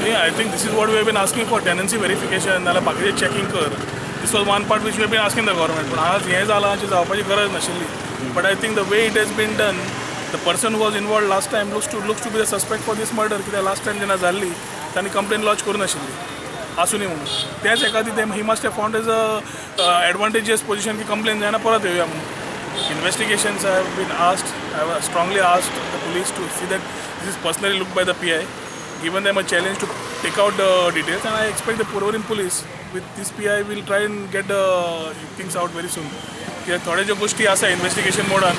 न्ही, I think this is what we been asking for, tenancy verification नाल्यार बाकीचें checking कर. This was one part which we been asking the government, पूण आज हें जालां अशें जावपाची गरज नाशिल्ली, but I think the way it has been done, the person who was involved last time looks to be the suspect for this murder, कित्याक last time जेन्ना जाल्ली तांणी कंप्लेन लॉज करूं नाशिल्ली आसूनी म्हणून. तेच एका ते he must have found as a advantageous position की कंप्लेन जायना, परत येवया म्हणून. Investigations have been asked. I have strongly asked the police to see that this is personally looked by the PI, given them a challenge to take out the details, and I expect the Porvorim police with this PI will try and get the things out very soon. कित्याक थोड्यो ज्यो गोश्टी आसा investigation मोडान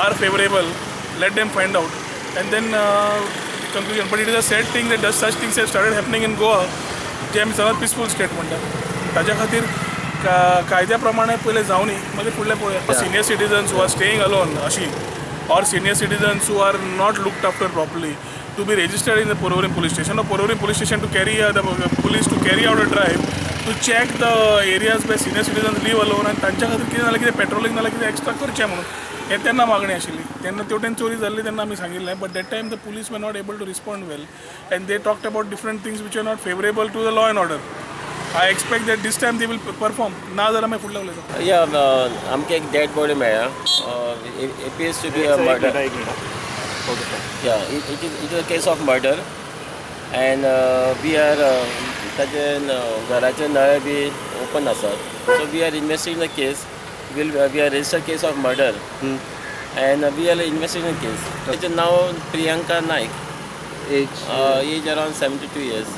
are favourable, let them find out and then conclusion. But it is a sad thing that such things have started happening in Goa, जे आमी सदांच peaceful state म्हणटा. ताच्या खातीर कायद्या प्रमाणे पयलें जावनी, मागीर फुडलें पळोवया. Senior citizens who are staying alone अशी or senior citizens who are not looked after properly to be registered in the Porvorim police station or Porvorim police station to carry the police to carry out a drive to check the areas where senior citizens live alone आनी तांच्या खातीर कितें जाल्यार कितें patrolling नाल्यार कितें extra करचें म्हणून हें तेन्ना मागणी आशिल्ली. तेन्ना तेवटेन चोरी जाल्ली तेन्ना आमी सांगिल्लें, but that time the police were not able to respond well and they talked about different things which are not favourable to the law and order. I expect that this time they will perform. ना जाल्यार मागीर फुडलें उलयता. या, आमकां एक dead body मेळ्ळ्या, appears to be a murder. एक minute, okay sir. Yeah, it is a case of murder and we are ताचे घराचे नळे बी ओपन आसात, so we are investigating the case. Will we are register case of murder and we are investigating case. ताचें नांव Priyanka Naik. As? Age around 72 years.